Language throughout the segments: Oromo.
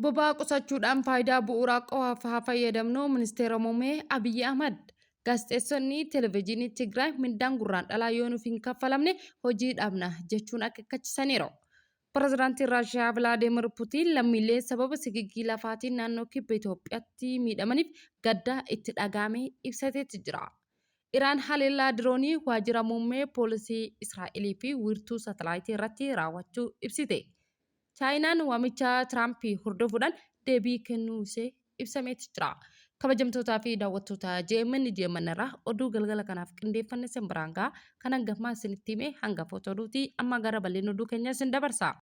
Boba'aa qusachuudhaan faayidaa bu'uuraa qofaaf haa fayyadamnu Ministeera Muummee Abiyyi Ahmad. Gaazexeessonni Televezyiinii Tigraay mindaan Gurraandhalaa yoo nuuf hin kaffalamne hojii dhaabna jechuun akeekkachisaniiru. Pirezidaantiin Raashiyaa Vilaadimir Putiin lammiilee sababa sigigii lafaatiin naannoo kibba Itoophiyaatti miidhamaniif gadda itti dhaga'ame ibsateetti jira. Iraan haleellaa diroonii waajjira muummee poolisii Israa'elii fi wiirtuu saatalaayitii irratti raawwachuu ibsite. Chaayinaan waamicha Tiraamp hordofuudhaan deebii kennuu ishee ibsameeti jira. Kabajamtootaa fi daawwattoota JMN JMN irraa oduu galgala kanaaf qindeeffanne isin biraan ga'a. Kan hangammaa isinitti hime hangafoota oduuti. Amma gara bal'ina oduu keenya isin dabarsa.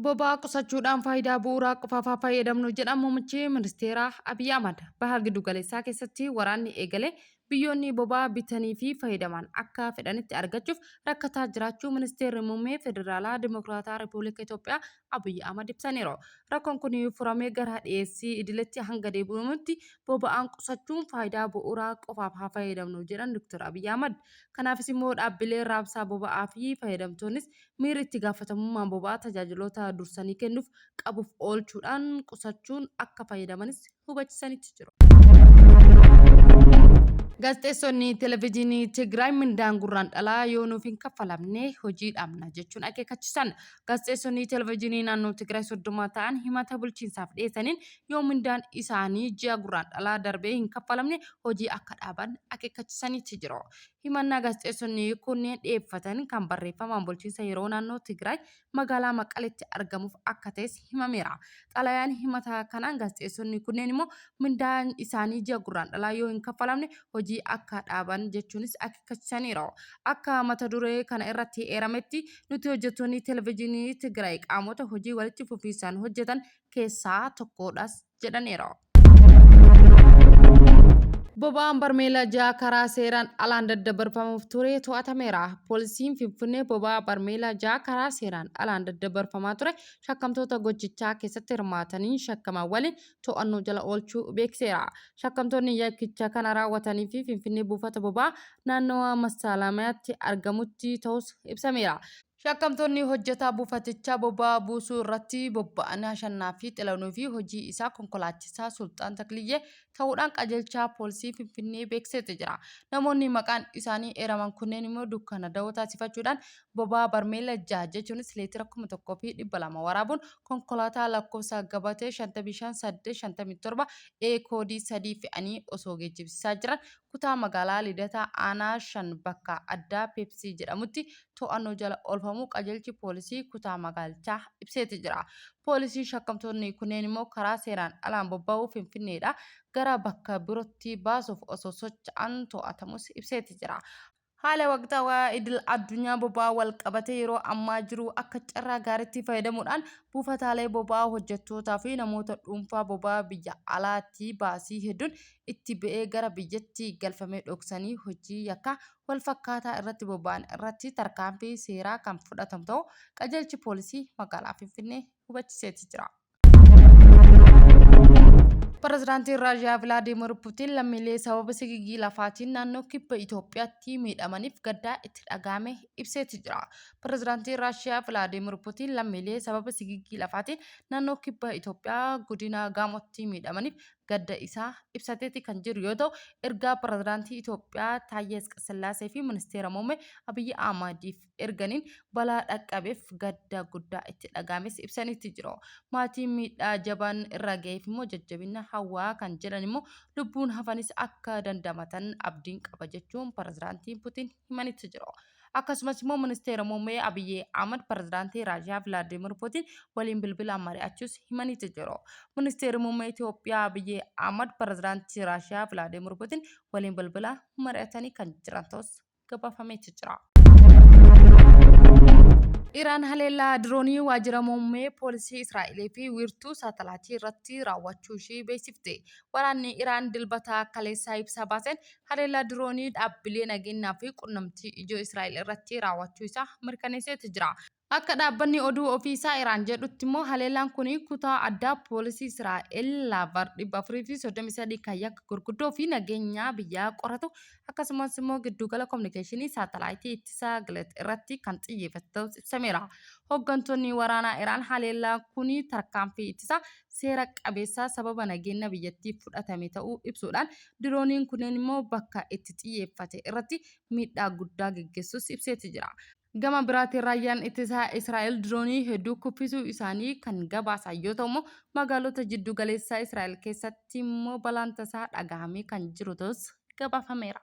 Boba'aa qusachuudhaan faayidaa bu'uuraa qofaaf haa fayyadamnu jedhan muummichi ministeeraa Abiy Ahmad. Baha Giddugaleessaa keessatti waraanni eegale Biyyoonni boba'aa bitanii fi fayyadaman akka fedhanitti argachuuf rakkataa jiraachuu Ministeerri Muummee Federaalaa Dimokiraataa Ripuulika Itoophiyaa Abiy Ahmad ibsaniiru. Rakkoon kun furamee gara dhiyeessii idileetti hanga deebi'amutti boba'aan qusachuun faayidaa bu'uuraa qofaaf haa fayyadamnu jedhan Dr. Abiy Ahmad. Kanaafis immoo dhaabbileen raabsaa boba'aa fi fayyadamtoonnis miirri itti gaafatamummaan boba'aa tajaajiloota dursanii kennuuf qabuuf oolchuudhaan qusachuun akka fayyadamanis hubachisanitti jiru. Gaazexeessonni Televezyiinii Tigraay mindaan Gurraandhalaa yoo nuuf hin kaffalamne hojii dhaabna jechuun akeekkachiisan. Gaazexeessonni Televezyiinii naannoo Tigraay 30 ta'an himata bulchiinsaaf dhiyeessaniin yoo mindaan isaanii ji'a Gurraandhalaa darbee hin kaffalamne hojii akka dhaaban akeekkachisaniitti jiru. Himannaa gaazexeessonni kunneen dhiyeeffatan kan barreeffamaan bulchiinsa yeroo naannoo Tigraay magaalaa Maqaleetti argamuuf akka ta'es himameera. Xalayaan himata kanaan gaazexeessonni kunneen immoo mindaan isaanii ji'a Gurraandhalaa yoo hin kaffalamne hojii akka dhaaban jechuunis akeekkachiisaniiru. Akka mata duree kana irratti eerametti nuti hojjettoonni televezyiinii Tigraay qaamota hojii walitti fufiinsaan hojjetan keessaa tokkodhas jedhaniiru. Boba'aan barmeela 6 karaa seeraan alaan daddabarfamuuf ture to'atameera. Poolisiin Finfinnee boba'aa barmeela 6 karaa seeraan alaan daddabarfamaa ture shakkamtoota gochichaa keessatti hirmaataniin shakkaman waliin to'annoo jala oolchuu beeksiseera. Shakkamtoonni yakkicha kana raawwatanii fi Finfinnee buufata boba'aa naannawaa Masaalamayaatti argamutti ta'uus ibsameera. Shakkamtoonni hojjetaa buufatichaa boba'aa buusuu irratti bobba'an Ashannaaffii Xilahuun fi hojii isaa konkolaachisaa Sulxaan Takliyyee ta'uudhaan qajeelchaa poolisii Finfinnee beeksiseeti jira. Namoonni maqaan isaanii eeraman kunneen immoo dukkana dawoo taasifachuudhaan boba'aa barmeela 6 jechuunis leetira 1200 waraabuun konkolaataa lakkoofsa gabatee 55 8 57 E koodii 3 fe'anii osoo geejjibsiisaa jiran kutaa magaalaa Lidataa aanaa 5 bakka addaa Peepsii jedhamutti to'annoo jala oolfamuu qajeelchi poolisii kutaa magaalichaa ibseeti jira. Poolisiin shakkamtoonni kunneen immoo karaa seeraan alaan bobba'uu Finfinneedha gara bakka birootti baasuuf osoo socho'an to'atamus ibseeti jira. Haala waqtaawaa idil addunyaa boba'aa wal qabatee yeroo ammaa jiru akka carraa gaariitti fayyadamuudhaan buufataalee boba'aa hojjettootaa fi namoota dhuunfaa boba'aa biyya alaatti baasii hedduun itti ba'ee gara biyyatti galfame dhoksanii hojii yakkaa walfakkaataa irratti bobba'an irratti tarkaanfii seeraa kan fudhatamu ta'uu qajeelchi poolisii magaalaa Finfinnee hubachiseeti jira. Pirezidaantiin Raashiyaa Vilaadiimir Putiin lammiilee sababa sigigii lafaatiin naannoo kibba Itoophiyaatti miidhamaniif gaddaa itti dhaga'ame ibseeti jira. Pirezidaantiin Raashiyaa Vilaadiimir Putiin lammiilee sababa sigigii lafaatiin naannoo kibba Itoophiyaa godina Gaamootti miidhamaniif gadda isaa ibsateeti kan jiru yoo ta'u, ergaa Pirezidaantii Itoophiyaa Taayyee Asqasillaasee fi Ministeera Muummee Abiyyi Ahmadiif erganiin balaa dhaqqabeef gadda guddaa itti dhaga'ames ibsaniitti jiru. Maatiin miidhaa jabaan irra ga'eef immoo jajjabina hawwaa kan jedhan immoo lubbuun hafanis akka dandamatan abdiin qaba jechuun Pirezidaantiin Putiin himanitti jiru. Akkasumas immoo Ministeera Muummee Abiy Ahmad Pirezidaantii Raashiyaa Vilaadimir Putiin waliin bilbilaan mari'achuus himaniiti jiru. Ministeerri Muummee Itoophiyaa Abiy Ahmad Pirezidaantii Raashiyaa Vilaadimir Putiin waliin bilbilaan mari'atanii kan jiran ta'us gabaafameeti jira. Iraan haleellaa diroonii waajjira muummee poolisii Israa'elii fi wiirtuu saatalaatii irratti raawwachuu ishii beeksifte. Waraanni Iraan Dilbata kaleessaa ibsa baaseen Haleellaa diroonii dhaabbilee nageenyaa fi qunnamtii ijoo Israa'el irratti raawwachuu isaa mirkaneesseeti jira. Akka dhaabbanni oduu ofiisaa Iraan jedhutti immoo haleellaan kun kutaa addaa poolisii Israa'el Laavar 433 kan yakka gurguddoo fi nageenya biyyaa qoratu akkasumas immoo giddugala kominikeeshinii saatalaayitii ittisaa Gilet irratti kan xiyyeeffate ta'us ibsameera. Hooggantoonni waraanaa Iraan haleellaan kun tarkaanfii ittisaa seera qabeessaa sababa nageenya biyyattiif fudhatame ta'uu ibsuudhaan dirooniin kunneen immoo bakka itti xiyyeeffate irratti miidhaa guddaa geggeessuus ibseeti jira. Gama biraatiin raayyaan ittisaa Israa'el diroonii hedduu kuffisuu isaanii kan gabaasan yoo ta'u immoo magaalota jiddu galeessaa Israa'el keessatti immoo balaan tasaa dhagahamee kan jiru ta'us gabaafameera.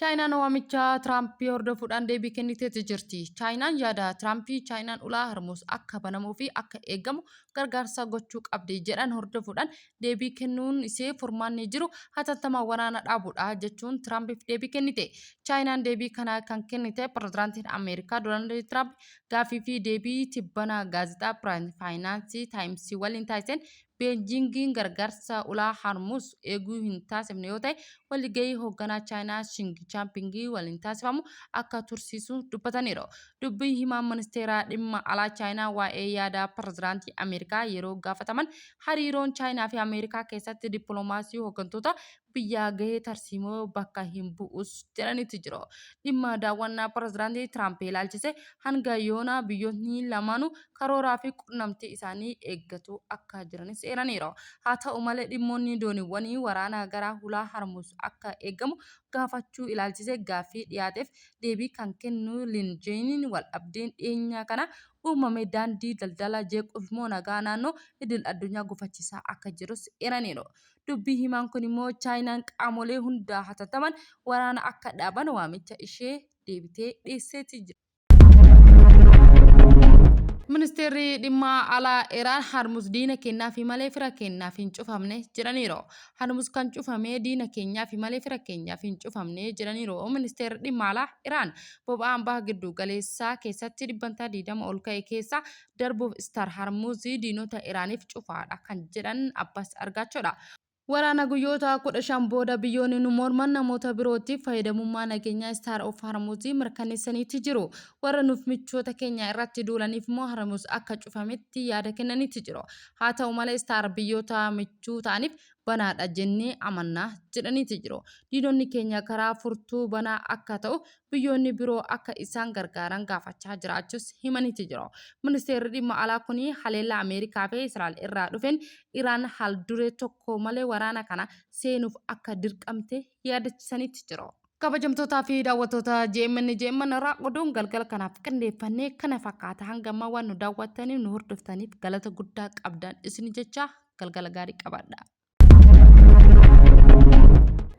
Chaayinaan waamicha Tiraampii hordofuudhaan deebii kenniteeti jirti. Chaayinaan yaada Tiraampii Chaayinaan ulaa Hormuuz akka banamuu fi akka eegamu gargaarsa gochuu qabdi jedhan hordofuudhaan deebii kennuun isee furmaanni jiru hatattamaan waraana dhaabuudha jechuun Tiraampiif deebii kennite. Chaayinaan deebii kana kan kennite pirezidaantiin Ameerikaa Doonaald Tiraamp gaaffii fi deebii tibbana gaazexaa Faayinaansii Taayimsii waliin taasiseen Beejiingiin gargaarsa ulaa Harmuuz eeguu hin taasifne yoo ta'e walgahii hoogganaa Chaayinaa Shing Champingii waliin taasifamu akka tursiisu dubbataniiru. Dubbii himaan ministeera dhimma alaa Chaayinaa waa'ee yaada pirezidaantii Ameerikaa yeroo gaafataman hariiroon Chaayinaa fi Ameerikaa keessatti dippiloomaasii hooggantoota biyyaa gahee tarsiimoo bakka hin bu'us jedhanitti jiru. Dhimma daawwannaa pirezidaantii Tiraamp ilaalchise hanga yoonaa biyyootni lamaanuu karooraa fi qunnamtii isaanii eeggatu akka jiranis eeraniiru. Haa ta'u malee dhimmoonni dooniiwwanii waraanaa gara hulaa Harmuuz akka eegamu gaafachuu ilaalchisee gaaffii dhiyaateef deebii kan kennu Lin Jeeniin waldhabdeen dhiyeenya kana uumame daandii daldalaa jeequuf immoo nagaa naannoo idil addunyaa gufachiisaa akka jirus eeraniiru. Dubbii himaan kun immoo Chaayinaan qaamolee hundaa hatattaman waraana akka dhaaban waamicha ishee deebitee dhiyeesseetii jira. Ministeerri dhimma alaa Iraan Harmuz diina kennaafi malee fira kennaaf hin cufamne jedhaniiru. Harmuz kan cufame diina keenyaafi malee fira keenyaaf hin cufamne jedhaniiru. Ministeerri dhimma alaa Iraan boba'aan baha giddu galeessaa keessatti dhibbantaa 20 ol ka'e keessaa darbuuf Star Harmuz diinota Iraaniif cufaadha kan jedhan Abbas Argaachoodha. Waraana guyyoota 15 booda biyyoonni nu morman namoota birootiif fayyadamummaa nageenyaa Star of Hormuz mirkaneessaniiti jiru. Warra nuuf michoota keenya irratti duulaniif immoo Hormuz akka cufametti yaada kennaniiti jiru. Haa ta'u malee Star biyyoota michuu ta'aniif banaadha jennee amanna jedhaniiti jiru. Diinonni keenya karaa furtuu banaa akka ta'u biyyoonni biroo akka isaan gargaaran gaafachaa jiraachuus himaniiti jiru. Ministeerri dhimma alaa kun haleellaa Ameerikaa fi Israa'el irraa dhufeen Iraan haal-duree tokko malee waraana kana seenuuf akka dirqamte yaadachisaniiti jiru. Kabajamtootaa fi daawwattoota JMN JMN irraa oduun galgala kanaaf qindeeffannee kana fakkaata. Hanga ammaa waan nu daawwattaniif nu hordoftaniif galata guddaa qabdan isin jecha galgala gaarii qabaadha.